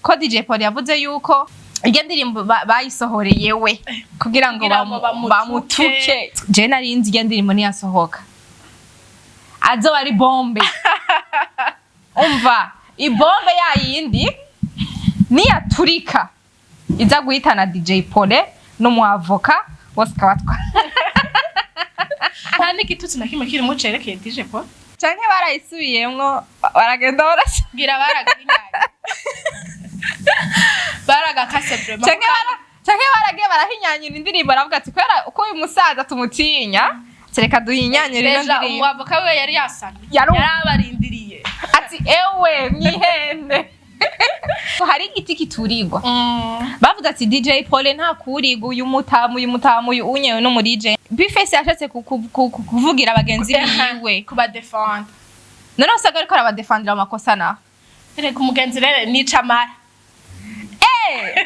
Ko DJ Paul yavuze yuko irya ndirimbo bayisohoreye we kugira ngo Kugira ngo bamutuke. Bamutuke. Je nari nzi irya ndirimbo niyasohoka azoba ari bombe. Umva, ibombe yayindi niyaturika iza guhitana DJ Paul n'umuavoka bose ikabatwara. Nta n'igitutsi na kimwe kirimo cerekeye DJ Paul. Canke barayisubiyemwo, baragenda barasa. Ngira baragahinyanye, baragakase vraiment. Canke baragiye barahinyanyura indirimbo, baravuga ati kubera uko uyu musaza tumutinya, reka duhinyanyure ino Déjà ndirimbo. Umwavoka wiwe yari yasamye. Yarabarindiriye. Ati ewe mwihende, hari igiti kiturirwa. Bavuze ati DJ Paul nta kurigwa, uyu mutamu, uyu mutamu, uyu unyewe no muri DJ Bface yashatse kuvugira bagenzi biwe. Kubadefenda. None usanga ariko arabadefendira amakosa naho. Reka, umugenzi rero nica amara. Eh!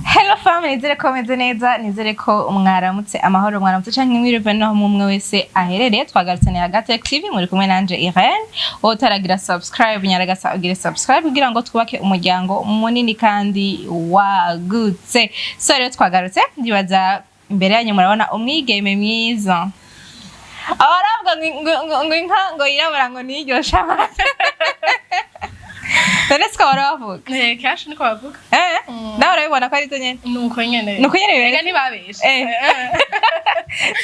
Hello family, nizere ko meze neza, nizere ko mwaramutse amahoro, mwaramutse canke mwiriwe naho mumwe wese aherereye. Twagarutse na Yagatech TV, muri kumwe nanje Irene. Wowe utaragira subscribe, nyaragasa ugire subscribe kugira ngo twubake umuryango munini kandi wagutse. So rero twagarutse, ndibaza imbere yanyu murabona umwigeme mwiza. Abaravuga ngo inka ngo yirabura ngo niryoshe amata. None siko bahora bavuga? Eh, kenshi niko bavuga. Eh, nawe urabibona ko ari byo nyene? Nuko nyene. Nuko nyene Rega bimeze. ntibabeshe. Eh.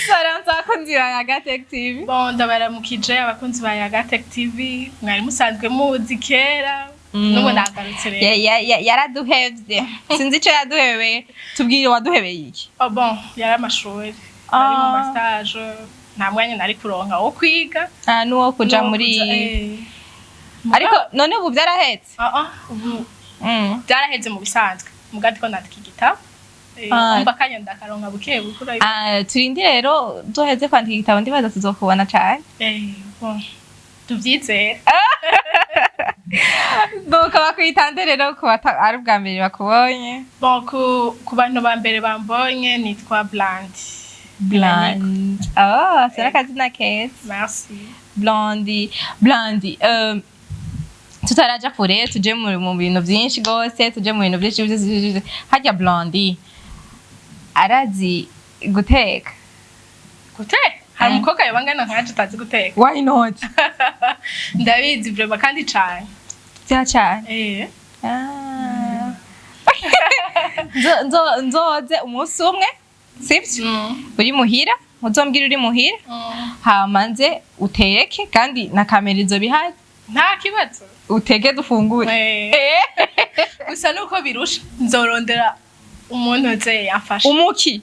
So rero abakunzi ba Yagatech TV. Bon, ndabaramukije abakunzi ba Yagatech TV, mwari musanzwe muzi kera. N'ubu nagarutse rero. Yaraduhevye, sinzi ico yaduhebeye. Tubwire, waduhebeye iki? Oh bon, yari amashuri, nari mu Ah. ma stage, nta mwanya nari kuronka wo kwiga. Ah, n'uwo kuja n'uwo muri kuja, eh. Ariko none ubu byarahetse? Ah ah, ubu byaraheze mu bisanzwe, muga ndiko ndandika igitabo. Eh, Ah. umva akanya ndakaronka buke buke, urabibona. Ah, turindire rero duheze kwandika igitabo, ndibaza tuzokubona cane. Eh, bon, tuvyizere. Nuko bakwitande rero ku ari ubwa mbere bakubonye. Bon, ku bantu ba mbere bambonye, nitwa Blandi. Blandi, oh, c'est akazina keza. Merci. Blandi, Blandi, tutaraja kure, tuje mu bintu vyinshi gose, tuje mu bintu vyinshi vyinshi vyinshi. Harya Blandi arazi guteka? Guteka? Hari Eh. umukobwa yoba angana nkaje utazi guteka? Why not? Ndabizi vraiment, kandi cane. Vya cane? Eh. Ah. Nzoze umunsi umwe, sivyo? Uri muhira, uzombwira uri muhira, hama nze uteke, kandi na kamera izoba ihari. Nta kibazo. Uteke dufungure. Eh. Eh. Gusa nuko birusha, nzorondera umuntu nze yamfasha. Umuki?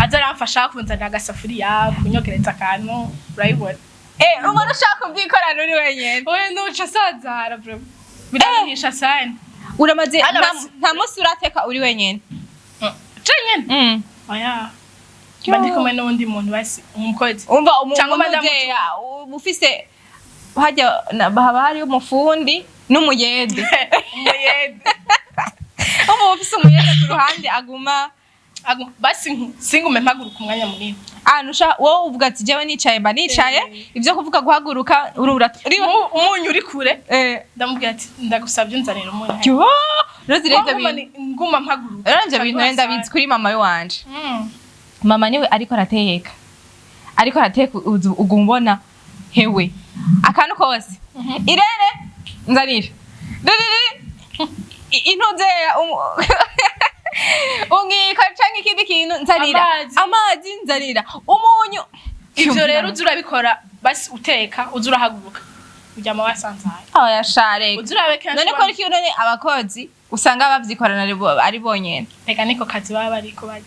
Aza aramfasha kunzanira agasafuriya, kunyogereza akantu, urabibona. Eh, ubona ushaka kubyikorana uri wenyene. Oya, nuca sazara vraiment, biraruhisha sana. Uramaze Hano nta munsi urateka uri wenyene? Jenyene? Oya, mba ndi kumwe n'uwundi muntu, basi umukozi. Umva, Cyangwa madamu. umuzeya ufise hajya haba hariho umufundi n'umuyede. Umuyede. Umva, ufise umuyede ku ruhande aguma Basi singume mpaguruka umwanya munini. Ah, nusha wowe uvuga ati jewe nicaye mba nicaye. Eh. Ibyo kuvuga guhaguruka urura Umunyu uri kure, eh ndamubwira ati ndagusabye unzanira umunyu. Yo, rero Ko ibyo nguma bintu nguma mpaguruka. Rero ivyo bintu rero ndabizi kuri mama wanje. Mama niwe ariko arateka, uguma ubona hewe akantu kose, "Irene, nzanira." Dudududi. Intuzeya umwiko canke ikindi kintu, "Nzanira." Amazi. Amazi, "Nzanira umunyu." Ivyo rero uza urabikora, basi uteka uza urahaguruka, uryama wasanzaye. Oya shareka. Uza urabe kenshi. None ko ariko none abakozi usanga bavyikorana ari bonyene. Reka, niko kazi baba bariko barya,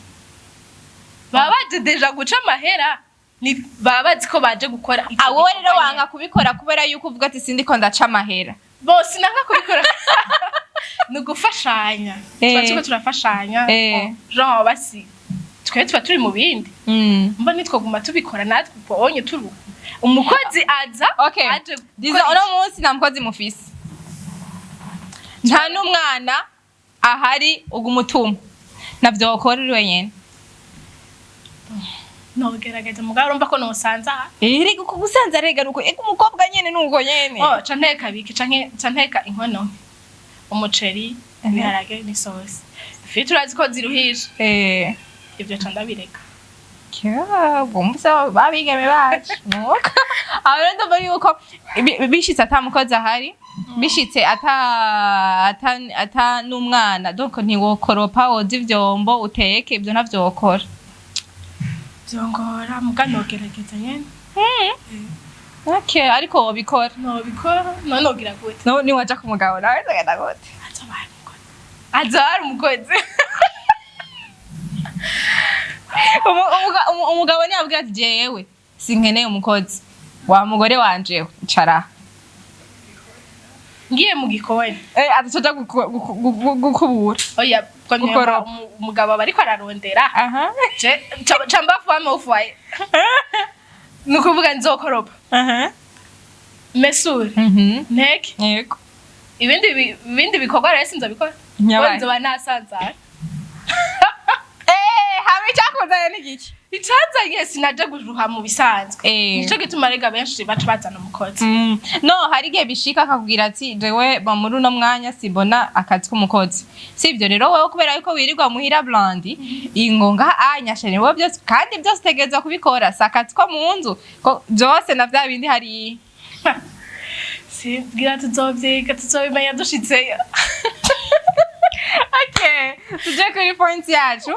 baba baje déjà guca amahera, ni baba bazi ko baje gukora ico Ah, wowe rero gikorwa wanga nyene. kubikora kubera yuko uvuga ati sindiko ndaca amahera. Bo, sinanga kubikora, ni ugufashanya. Tuba Eh. turiko turafashanya. Eh. Genre basi twe tuba turi mu bindi, mba nitwoguma tubikora natwe ubwo onye turi umukozi aza Okay. aje Diza gukora. Uno munsi nta mukozi mufise, nta n'umwana ahari, uguma utuma navyo wokora uri wenyene. Nogerageza, mugabo urumva ko nosanza aha. Erega uko gusanza, rega nuko, ega umukobwa nyene nuko nyene. Oh, ca nteka biki, canke ca nteka inkono, umuceri, ibiharage n'isosi. Ifiriti urazi ko ziruhisha. Ivyo ca ndabireka. Bumvise babigeme bacu nuko aho rero ndumva yuko bishitse ata mukozi ahari, bishitse ata n'umwana, donc ntiwokoropa, woza ivyombo, uteke, ivyo ntavyo wokora. Vyongora, muga nogerageza nyene. Okay, ariko wobikora? Nobikora, none nogira gute? No niwaja ku mugabo nawe zagenda gute? Azoba hari umukozi. Azoba hari umukozi. Umugabo ntiyabwira ati: "Jewe sinkeneye umukozi wa mugore wanje, icara." Ngiye mu gikoni. Adacoja gukubura. Oya, Gukoropa. umugabo aba ariko ararondera. Aha. Je ca mba femme au foyer, ni ukuvuga nzokoropa, mesure, nteke. Ibindi bikorwa rero sinzobikora. Nyabaye. Nzoba nasanzara. Hama icyakuzanye ni igiki? Icanzanye, sinaje guruha mu bisanzwe. Nico gituma rega benshi baca bazana umukozi. No hari igihe bishika akakubwira ati: "Jewe ba muri uno mwanya simbona akazi k'umukozi." Sivyo rero, wewe kubera yuko wirirwa muhira, blandi ingonga anyashe, ni wowe byose, kandi byose utegerezwa kubikora, si akazi ko mu nzu ko byose na vya bindi hariya. Simbwira, tuzovyiga, tuzobimenya dushitseyo. Okay, tuje kuri point yacu.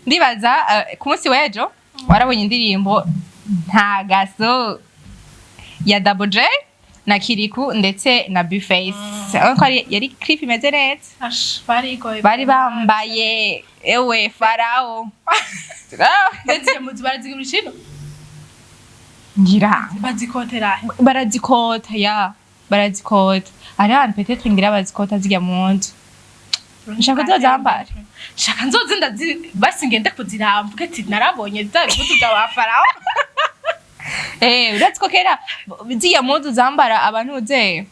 Ndibaza ku munsi w'ejo warabonye indirimbo Ntagaso ya Double J na Kiriku ndetse na Bface. Urabona ko yari clip imeze neza. Ash, barigoye. Bari bambaye, ewe farao. Ndetse iyo muzi barazigurisha ino? Ngira. Bazikotera? Barazikota, ya, barazikota. Hari ahantu peut-être ngira bazikota zijya mu nzu. Nshaka uzozambare. Shaka nzoze ndazi, basi ngende kuziraba mvuge ati narabonye bya bihutu bya ba farao. Uretse ko kera ziriya mpuzu zambara abantu ze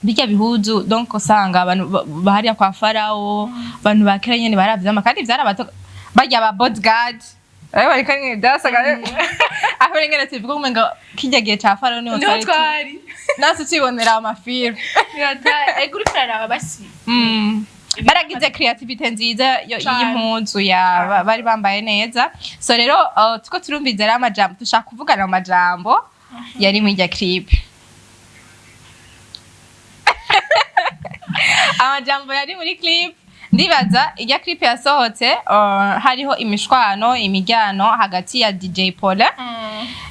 birya bihuzu, donc usanga abantu bahariya kwa farao, abantu ba kera nyene baravyama, kandi vyarabato barya ba bodyguard. Ariko nyene byasaga aho ngene tuvuga umenga kirya gihe ca farao niho niho twari twari nasi tubibonera amafilm. Ego, uriko uraraba basi. Baragize creativity nziza Cane. y'impuzu ya bari bambaye neza. So rero tuko turumviza rero amajambo, dushaka kuvugana mu majambo yari muri irya clip, amajambo yari muri clip. Ndibaza irya clip yasohotse, hariho imishwano, imijyano hagati ya DJ Paul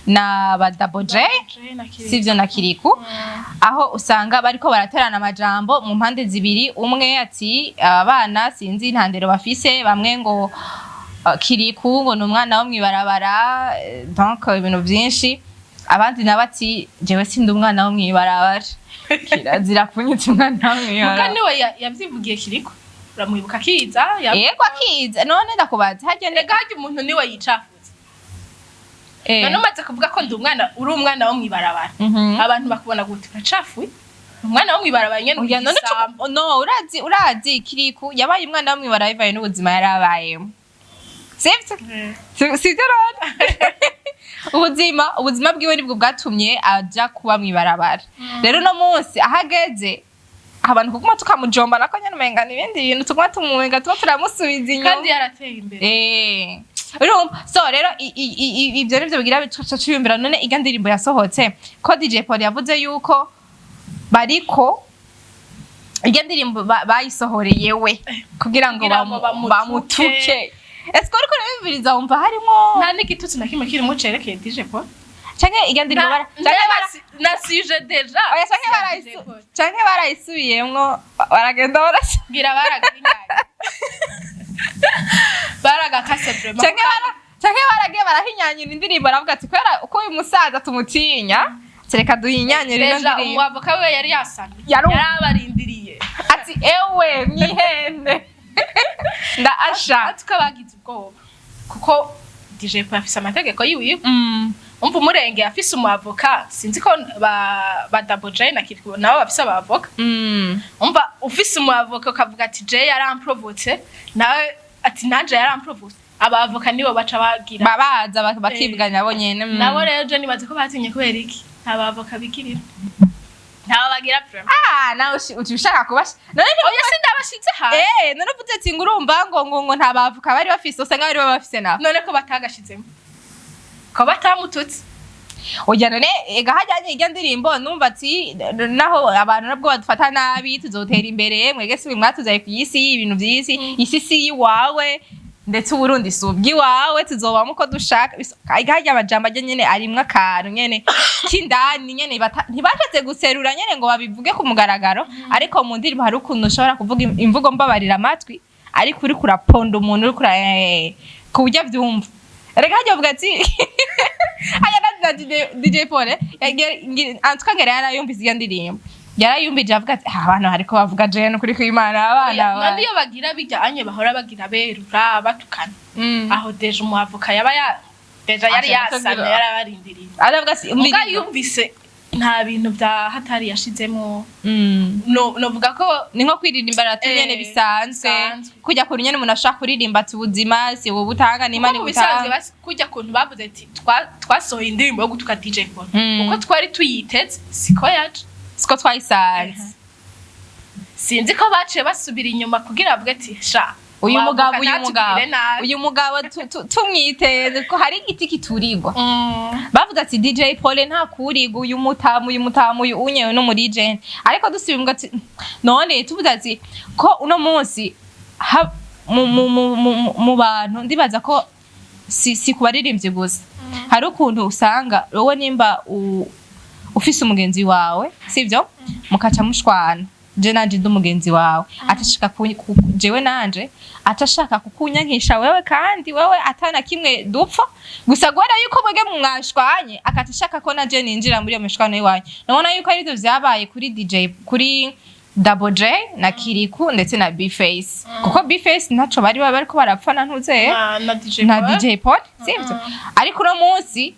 na ba Double J, sivyo, na Kiriku, aho usanga bariko baraterana amajambo mu mpande zibiri. Umwe ati abana sinzi intandero bafise, bamwe ngo Kiriku ngo ni umwana wo mw'ibarabara, donc ibintu vyinshi. Abandi nabo ati: "Jewe sindi umwana wo mw'ibarabara, kirazira kunyita umwana wo Muga mw'ibarabara." niwe yavyivugiye. Kiriko uramwibuka akiza Yego, akiza. None ndakubaza harya Rega harya umuntu niwe yicafuza. None umaze kuvuga ko ndi umwana, uri umwana wo mw'ibarabara, abantu bakubona gute? Uracafuye, umwana wo mw'ibarabara nyene. Oya, none igisambo. No urazi Kiriku yabaye umwana wo mw'ibarabara bivanye n'ubuzima yari abayemo, sivyo? Sivyo none? Ubuzima bwiwe nibwo bwatumye aja kuba mw'ibarabara. Rero uno munsi aho ageze, abantu kuguma tukamujomba nako nyene umenga n'ibindi bintu, tuguma tumumenga tuba turamusubiza inyuma. Kandi yarateye imbere. Urumva, so rero ivyo nivyo bigira bica ciyumvira. None irya ndirimbo yasohotse, ko DJ Paul yavuze yuko bariko irya ndirimbo bayisohoreye we kugira ngo Kugira ngo bamutuke. Bamutuke. Ese uriko urabibwiriza wumva harimo Nta n'igitutsi na kimwe kirimo cerekeye DJ Paul. Canke irya ndirimbo canke Na sujet déjà oya, canke si ya DJ Paul. Canke barayisubiyemwo, baragenda barasa. Ngira baragahinyanya, baragakase vraiment. Canke baragiye barahinyanyura indirimbo, baravuga ati: "Kubera uko uyu musaza tumutinya, reka duhinyanyure ino Déjà ndirimbo." Umwavoka we yari yasamye. Yarabarindiriye. Ati: "Ewe mwihende nda asha." Atuka bagize ubwoba kuko DJ Paul afise amategeko yiwiwe. Umva, umurenge afise umwavoka, sinzi ko ba Double J na Kirikou nabo bafise abavoka. Umva, ufise umwavoka ukavuga ati: "Jay yaramprovotse," nawe ati: "Nanje yaramprovotse." Abavoka nibo baca bagira Babaza bakivugana bo nyene. Nabo rero je nibaze ko batinye. Kubera iki? Nta bavoka bigirira, ntabo bagira vraiment. Ah, nawe uci ushaka kubasha none Oya, sindabashize hasi. None uvuze ati ngo urumva ngo nta bavoka bari bafise, usanga bari bafise nabo. None ko batagashizemo, ko batamututse? Oya, none ega hajyanye irya ndirimbo, numva ati naho abantu nabwo badufata nabi, tuzotera imbere, mwege si mwatuzaye ku isi, ibintu vy'isi, isi si iwawe, ndetse Uburundi si ubw'iwawe, tuzobamo uko dushaka. Ega harya amajambo ajya nyene arimwo akantu nyene k'indani nyene ntibashatse guserura nyene ngo babivuge ku mugaragaro, ariko mu ndirimbo hari ukuntu ushobora kuvuga imvugo mbabarira amatwi, ariko uriko uraponda umuntu, uriko ku buryo avyumva. Reka hajya bavuga ati hajya na DJ Paul en tout cas ngera yarayumvise iyo ndirimbo, yarayumvije avuga ati: "Ah, abantu hariko bavuga je n'ukuri kw'Imana abana." None iyo bagira bijya anye bahora bagira berura batukana, aho déjà umwavoka yaba ya déjà yari Aje yasamye, kugira- yarabarindiriye. Aravuga ati Muga umviriza. yumvise nta bintu vya hatari yashizemo. No novuga ko Ni nko kwiririmba ratu nyene bisanzwe. Bisanzwe. Kujya kuntu nyene umuntu ashaka kuririmba ati ubuzima si wowe butanga, ni Imana Kuko mu bisanzwe ibutanga. Kujya kuntu bavuze ati twasohoye indirimbo yo gutuka DJ Paul, uko twari tuyiteze siko yaje. Siko twayisanze. Sinzi ko baciye basubira inyuma kugira bavuge ati sha, Uyu umwavoka mugabo, uyu mugabo, ntatugirire nabi. Uyu mugabo tumwiteze ko hari igiti kiturigwa. Bavuze ati DJ Paul nta kurigwa, uyu mutamu, uyu mutamu, uyu unyewe no muri jene, ariko dusubiye ati none tuvuze ati ko uno munsi mu bantu, ndibaza ko si ku baririmbyi gusa, hari ukuntu usanga wowe nimba ufise umugenzi wawe, sivyo, mukaca mushwana, je nanje ndi umugenzi wawe, atashaka jewe nanje atashaka kukunyankisha wewe, kandi wewe atana kimwe dupfa, gusa guhera yuko mwebwe mwashwanye akaca ashaka ko naje ninjira muri iyo mishwano y'iwanyu. Nabona yuko arivyo vyabaye kuri DJ, kuri Double J na Kiriku ndetse na B-Face, kuko B-Face ntaco bari bariko barapfana ntuzeye na DJ na Paul. DJ Paul, sivyo? Ariko uno munsi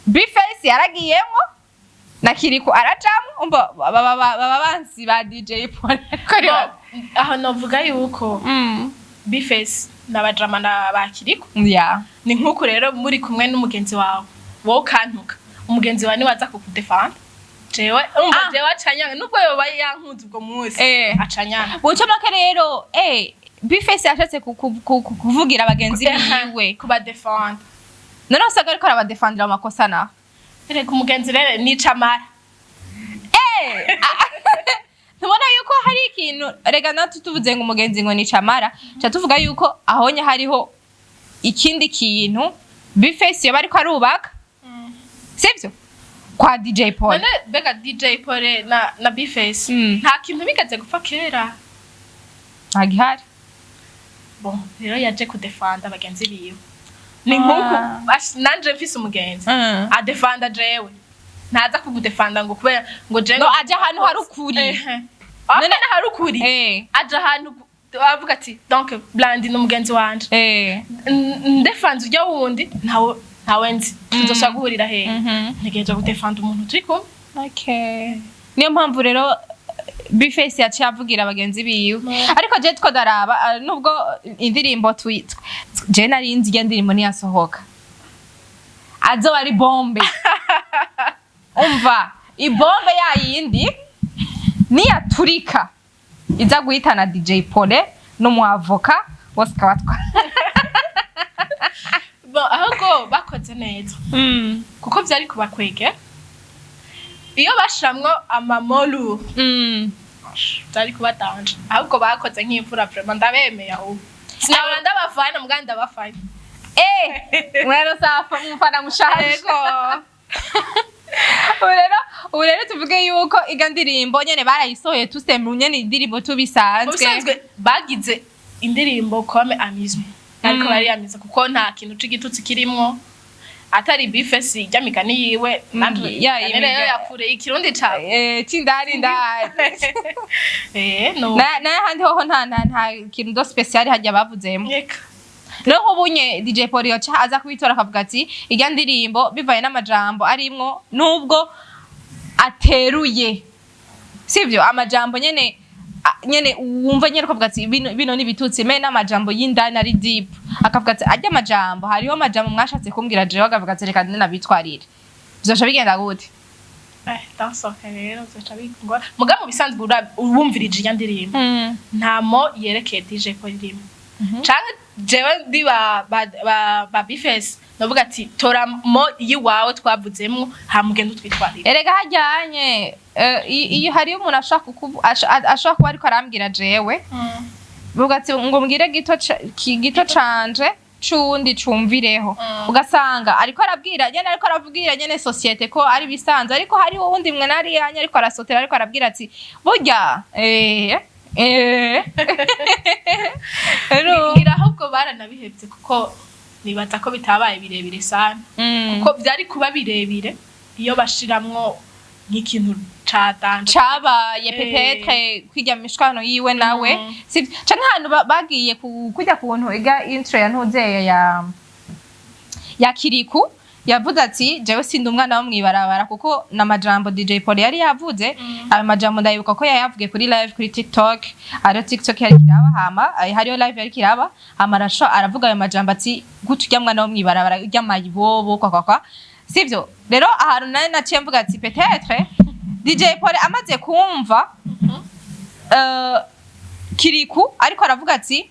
B-Face yaragiyemwo na Kiriku arajamwo, umva baba bansi ba DJ Paul. Ariko Bo, aho novuga yuko B-Face n'abajama na bakiriko ni nk'uku rero muri kumwe n'umugenzi wawe, wowe ukantuka, umugenzi wawe niwe aza kukudefanda. Jewe umva, jewe acanyanga nubwo yoba yankunze ubwo munsi, acanyanga. Buca make rero, B-Face yashatse kuvugira bagenzi biwe. Kubadefanda. None usanga ariko arabadefandira amakosa naho. Reka, umugenzi rero nica amara. Ntubona yuko hari ikintu, rega natwe tuvuze ngo umugenzi ngo nica amara, ca tuvuga yuko ahonye hariho ikindi kintu B-Face yoba ariko arubaka, sivyo, kwa DJ Paul. None mbega DJ Paul na B-Face nta kintu bigeze gupfa kera? Nta gihari. Bon, rero yaje kudefanda bagenzi biwe, ni nk'uku nanje mfise umugenzi adefanda jewe, ntaza kugudefanda ngo kubera ngo jewe No, aja ahantu hari ukuri. Ehe. Apana hari ukuri, aja ahantu avuga ati donc Blandi ni umugenzi wanje, ndefanze ujya wundi ntawe ntawe nzi, tuzoshobora guhurira hehe? Ntegereje gudefanda umuntu turi kumwe. Okay. Niyo mpamvu rero B-Face yaciye avugira bagenzi biwe. Ariko je two daraba, nubwo indirimbo je nari nzi iyo ndirimbo niyasohoka azoba ari bombe. Umva, ibombe yayindi niyaturika iza guhitana DJ Pole n'umwavoka bose ikabatwara. Bon, ahubwo bakoze neza kuko vyari kubakwegera iyo bashiramwo amamolu, vyari kuba danger. Ahubwo bakoze nk'imfura, vraiment ndabemeye. Ahubwo sinabona ndabafana, muga ndabafana. Mwero safa umufana mushaje. Yego. Ubu rero tuvuge yuko iga ndirimbo nyene barayisohoye tusemura nyene indirimbo Mu tubisanzwe. Bisanzwe bagize indirimbo comme amusement, ariko bariyamiza kuko nta kintu c'igitutsi kirimwo, atari B-Face ijya migani yiwe. Nanje ya, rero yakure ikirundi cawe. C'indani ndani. No. Na n'ahandi hoho nta kintu do special hajya bavuzemo. Eka. Rero nk'ubunye DJ Paul yoca aza kubitora akavuga ati irya ndirimbo bivaye n'amajambo arimwo, nubwo ateruye, sivyo, amajambo nyene nyene wumva nyene ukavuga ati bino ni ibitutsi, me n'amajambo y'indani ari deep, akavuga ati arya amajambo, hariho amajambo mwashatse kumbwira jewe, akavuga ati reka nabitwarire, bizoca bigenda gute? Dansoke rero vyoca bigora, mugabo mu bisanzwe wumvirije iya ndirimbo, nta mo yerekeye DJ Paul irimo, canke jewe ndi ba B-Face novuga ati tora mo yiwawe twavuzemwo, hama ugende utwitwarire. Erega hajyanye iyo hariyo umuntu ashaka ashobora kuba ariko arambwira jewe, vuga ati ngo mbwire gito gito canje c'uwundi cumvireho. Ugasanga ariko arabwira nyene, ariko arabwira nyene société ko ari bisanzwe, ariko hariho uwundi mwe nari yanye ariko arasotera, ariko arabwira ati burya rero. Ngira ahubwo baranabihevye, kuko nibaza ko bitabaye birebire sana, kuko vyari kuba birebire iyo bashiramwo nk'ikintu ca danger. Cabaye peut-être kwirya mishwano yiwe nawe, sivyo? Canke ahantu bagiye kurya kuntu iga intro ya ntuzeye ya Kiriku yavuze ati jewe sindi umwana wo mwibarabara, kuko n'amajambo DJ Paul yari yavuze. Ayo majambo ndayibuka ko yayavuge kuri live kuri TikTok, ariyo TikTok yari kiraba, hama hariyo live yari kiraba, hama aravuga ayo majambo ati gute urya mwana wo mwibarabara, urya mayibobo, kwa kwa kwa, sivyo? Rero ahantu nari naciye mvuga ati peut-être DJ Paul amaze kumva Kiriku ariko aravuga ati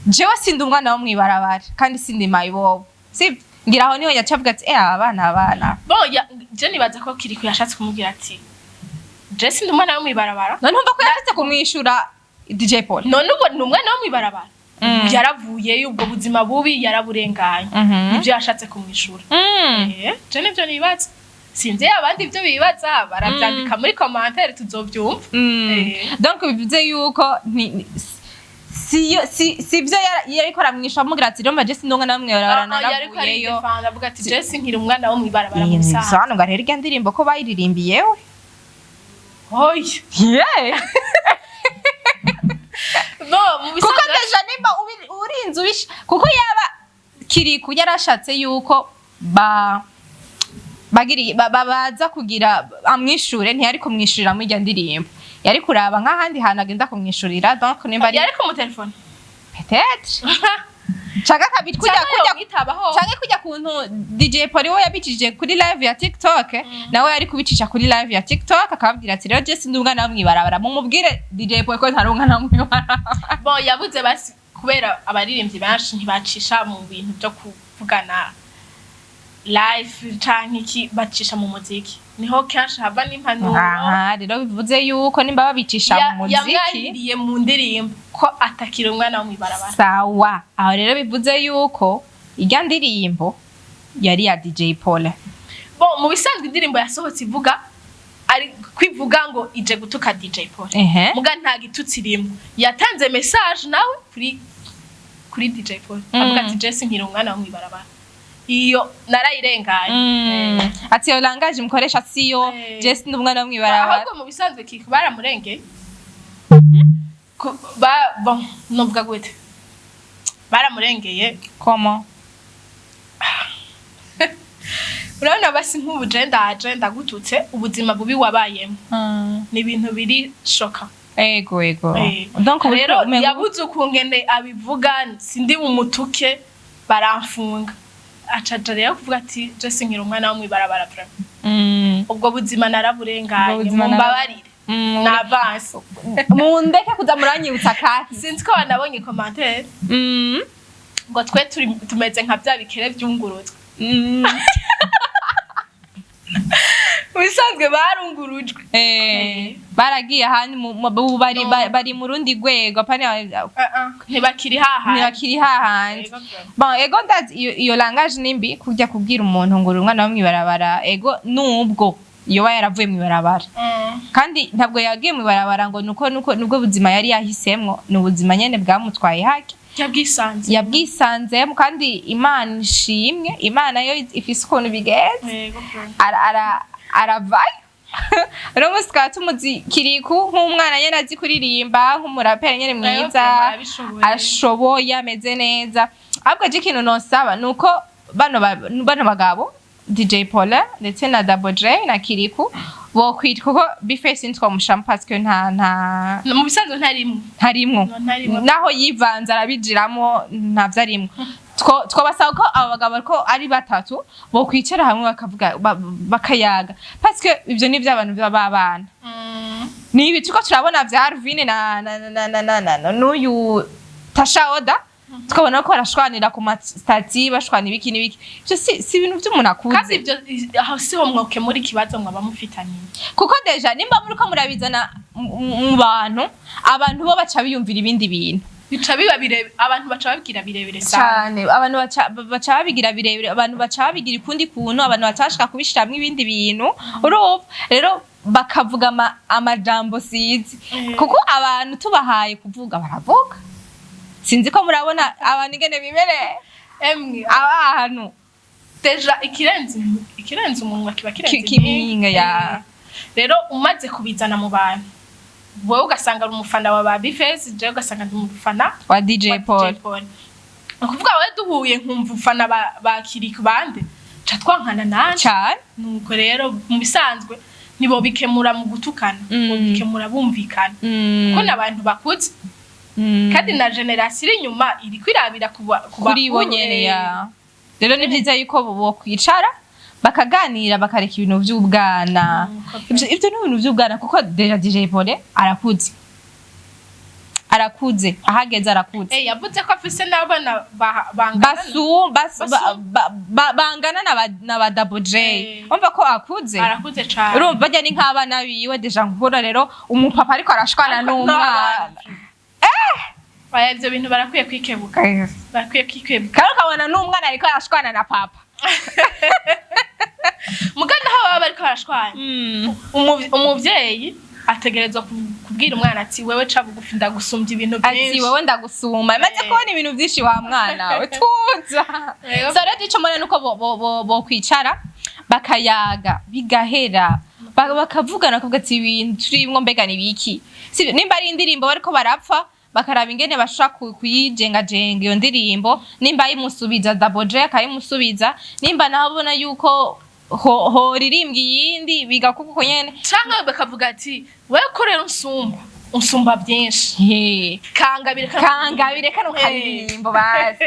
jewe sindi umwana wo mwibarabara kandi sindi mayibobo, sivyo? Ngira aho niho yaca avuga ati abana. Bon, je nibaza ko Kiriku yashatse kumubwira ati je sindi umwana wo mw'ibarabara. None umva ko yashatse kumwishura DJ Paul. None ubu ni umwana wo mw'ibarabara? Yaravuyeyo, ubwo buzima bubi yaraburenganye. Nibyo yashatse kumwishura. Je nivyo nibaza, sinzi abandi ibyo bibaza, baravyandika muri commentaire tuzovyumva. Donc bivuze yuko si sivyo yariko aramwisha amubwira ati rero je sindi umwana wo mwibarabara, Ah, yariko naravuyeyo. aridefanda avuga ati je sinkiri umwana wo mw'ibarabara mu bisanzwe. Bisobanurwa rero irya ndirimbo ko bayiririmbiyewe. Oya. Yeah. No mu Kuko bisanzwe déjà nimba urinze ubisha, kuko yaba Kiriku yarashatse yuko ba bagiri baza kugira amwishure, ntiyari kumwishurira muri irya ndirimbo, yari kuraba nk'ahandi hantu agenda kumwishurira. Donc nimba ari yari kumutelefona. Peut-être canke kabiri kujya Canke kujya yomwitabaho. Canke kujya kuntu DJ Paul we yabicishije kuri live ya TikTok, nawe yari kubicisha kuri live ya TikTok akababwira ati rero je sindi umwana wo mwibarabara, mumubwire DJ Paul ko ntari umwana wo mwibarabara. Bon, yabuze basi kubera abaririmbyi benshi ntibacisha mu bintu byo kuvugana live canke iki, bacisha mu muziki, niho kenshi hava n'impanuro. Aha rero bivuze yuko nimba babicisha mu muziki, Yamwahiriye mu ndirimbo ko atakira umwana wo mw'ibarabara. Sawa, aho rero bivuze yuko irya ndirimbo yari ya DJ Paul. Bon, mu bisanzwe indirimbo yasohotse ivuga, ari kwivuga ngo ije gutuka DJ Paul, muga nta gitutsi irimo, yatanze message nawe kuri DJ Paul, avuga ati je sinkiri umwana wo mw'ibarabara, iyo narayirenganye. Ati iyo langage mukoresha siyo. Je sindi umwana wo mwibarabara. Ahubwo mu bisanzwe Kiriku baramurengeye. Ba bon, novuga gute, baramurengeye. Comment? Urabona basi nk'ubu je ndaje ndagututse, ubuzima bubi wabayemo ni ibintu biri choquant. Ego. Donc rero umengo yabuze ukungene abivuga, sindi bumutuke baramfunga, acaja rero kuvuga ati je sinkiri umwana wo mw'ibarabara vraiment, ubwo buzima naraburenganye, Ubwo buzima mumbabarire, na avance. Mundeke kuza muranyibutsa kahise. Sinzi ko banabonye commentaire ngo twe turi tumeze nka bya bikere vyungurutswe. Mu bisanzwe barungurujwe. Baragiye ahandi bari No. bari mu rundi rwego apana. Ntibakiri hahandi. Ntibakiri hahandi. Ego vraiment. Bon, ego ndazi iyo langage nimbi, kujya kubwira umuntu ngo uri umwana wo mw'ibarabara. Ego, nubwo yoba yaravuye mw'ibarabara, kandi ntabwo yagiye mw'ibarabara ngo nuko nubwo buzima yari yahisemwo, ni ubuzima nyene bwamutwaye hake. Yabwisanze. Yabwisanzemo, kandi Imana ishimwe, Imana yo ifise ukuntu bigenza. Ego vraiment. Aravayo rero munsi tukaba tumuzi Kiriku nk'umwana nyene azi kuririmba, nk'umuraperi nyene mwiza. Ego vraiment, arabishoboye. Ashoboye, ameze neza. Ahubwo je ikintu nosaba nuko bano bagabo DJ Paul ndetse na Double J na Kiriku. Bokwita kuko B-Face ntitwamushamo parce que nta Mu bisanzwe ntarimwe. Ntarimwo. No, ntarimwo. Naho yivanze arabijiramo, ntavyo arimwo. Twabasaba ko abo bagabo ko ari batatu bokwicara hamwe bakavuga, bakayaga, parce que ivyo ni ivy'abantu b'abana. Ni ibi turiko turabona vya Arvine na n'uyu Tasha Oda, tukabona ko barashwanira ku ma statuts, bashwana ibiki n'ibiki. Ivyo si ibintu vy'umuntu akuze. Kandi ibyo aho siho mwokemura ikibazo mwaba mufitaniye. Kuko déjà nimba muriko murabizana mu bantu, abantu bo baca biyumvira ibindi bintu. Bica biba birebire, abantu baca babwira birebire sana. Cane, abantu baca babigira birebire, abantu baca babigira ukundi kuntu, abantu baca bashaka kubishiramwo ibindi bintu. Urumva rero bakavuga amajambo sizi. Kuko abantu tubahaye kuvuga baravuga. Sinzi ko murabona abantu ingene bimereye. Emwe. Abantu Déjà ikirenze umunwa kiba kirenze kiminga ya. Rero umaze kubizana mu bantu, wowe ugasanga ari umufana wa ba B-Face, jewe ugasanga ndi umufana wa DJ wa Paul. DJ Paul. Ni ukuvuga wowe duhuye nkumva ufana ba Kiriku bande, ca twankana nanje. Cane. Nuko rero mu bisanzwe ntibobikemura mu gutukana, bobikemura bumvikana, kuko n'abantu bakuze, kandi na génération iri inyuma iri kwirabira ku Kuri bo bakuru, nyene. Ya, rero ni vyiza yuko bokwicara bakaganira, bakareka ibintu vy'ubwana. Ivyo ni ibintu vy'ubwana, kuko déjà DJ Paul arakuze, arakuze, ahageze arakuze. Yavuze ko afise n'abana bangana. Basu bas, ba, Basu- ba, bangana na ba Double J. Umva ko akuze. Arakuze cane. Urumva barya ni nk'abana biwe déjà. Nkura rero umupapa ariko arashwana n'umwana. Oya, ivyo bintu barakwiye kwikebuka, barakwiye kwikebuka. Kandi ukabona n'umwana ariko arashwana na papa. Muganda aho baba bariko barashwana, umuvyeyi ategerezwa kubwira umwana ati: "Wewe ca bugufi, ndagusumbya ibintu Ati: byinshi." "Wowe ndagusuma, maze kubona ibintu byinshi, wa mwana we, tuza." Yego. So rero ico mbona nuko bo kwicara bakayaga bigahera, bakavugana, bakavuga ati: "Ibintu turimwo mbega ni biki?" Sivyo? Nimba ari indirimbo bariko barapfa, bakaraba ingene bashobora kuyijengajenga iyo ndirimbo. Nimba ayimusubiza Double J akayimusubiza, nimba naho abona yuko horirimbwa iyindi, bigakuka uko nyene. Canke bakavuga ati: "Wewe ko rero unsumba byinshi, kangabire kano." Kangabire kano karirimbo basi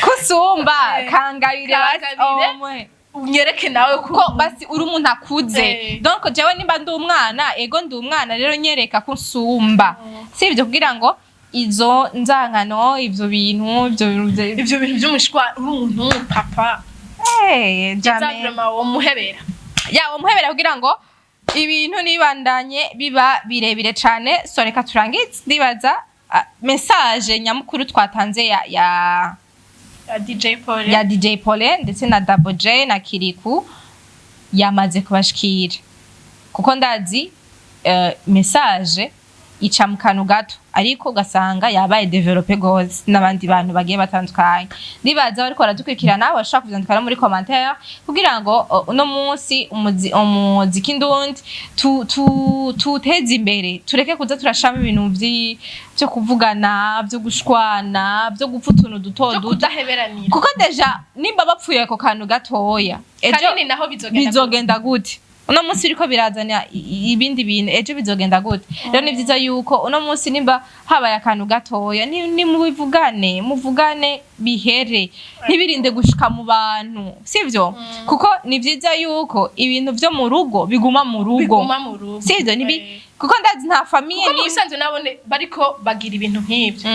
kusumba. Kangabire basi. Kangabire. Omwe. Unyereke nawe ko Ko basi uri umuntu akuze. Donc jewe nimba ndi umwana, ego ndi umwana, rero nyereka ko nsumba, sivyo? Kugira ngo izo nzankano, ivyo bintu, ivyo bintu Ivyo bintu vy'umushwa, uri umuntu papa. Jamais. Vraiment wo muhebera. Ya, umuhebera kugira ngo ibintu nibandanye biba birebire cane. So reka turangize. Ndibaza message nyamukuru twatanze ya Ya DJ Paul. Ya DJ Paul ndetse na Double J na Kiriku yamaze kubashikira, kuko ndazi message ica mu kantu gato, ariko ugasanga yabaye développé gose n'abandi bantu bagiye batandukanye. Ndibaza bariko baradukurikirana bashobora kuvyandika no muri commentaire, kugira ngo uno munsi umuziki ndundi tuwuteze imbere, tureke kuza turashamo ibintu vyo kuvugana, vyo gushwana, vyo gupfa utuntu duto Byo duto. Kudaheberanira. Kuko déjà nimba bapfuye ako kantu gatoya, ejo Kanini naho bizogenda. Bizogenda gute? Uno munsi biriko birazana ibindi bintu, ejo bizogenda gute? Rero ni vyiza yuko uno munsi nimba habaye akantu gatoya, ni mubivugane, muvugane bihere, ntibirinde gushika mu bantu, sivyo? Kuko ni vyiza yuko ibintu vyo mu rugo biguma mu rugo. Biguma mu rugo. Sivyo? Nibi kuko ndazi nta famille Kuko mu ni bisanzwe nabone bariko bagira ibintu nk'ivyo,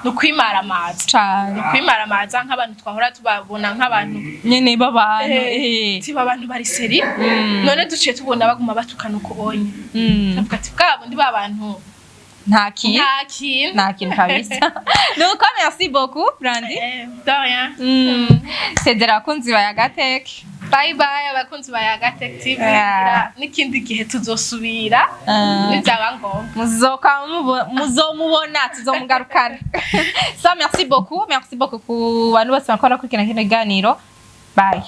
ni ukwimaramaza. Cane. Ni ukwimaramaza, nk'abantu twahora tubabona nk'abantu nyene b'abantu. Tiba abantu bari sérieux, none duciye tubona baguma batukana uko onye, tuvuga ati: "Bwa bundi ba bantu." Nta kintu. Nta kintu. Nta kintu kabisa. Nuko merci beaucoup, Brandy. De rien. Sezera abakunzi ba Yagateke. Bye bye, abakunzi ba Yagatech TV. N'ikindi gihe tuzosubira nibyaba ngombwa. Muzomubona, tuzomugarukana. So merci beaucoup, merci beaucoup ku bantu bose bakora kurikirana kino kiganiro. Bye.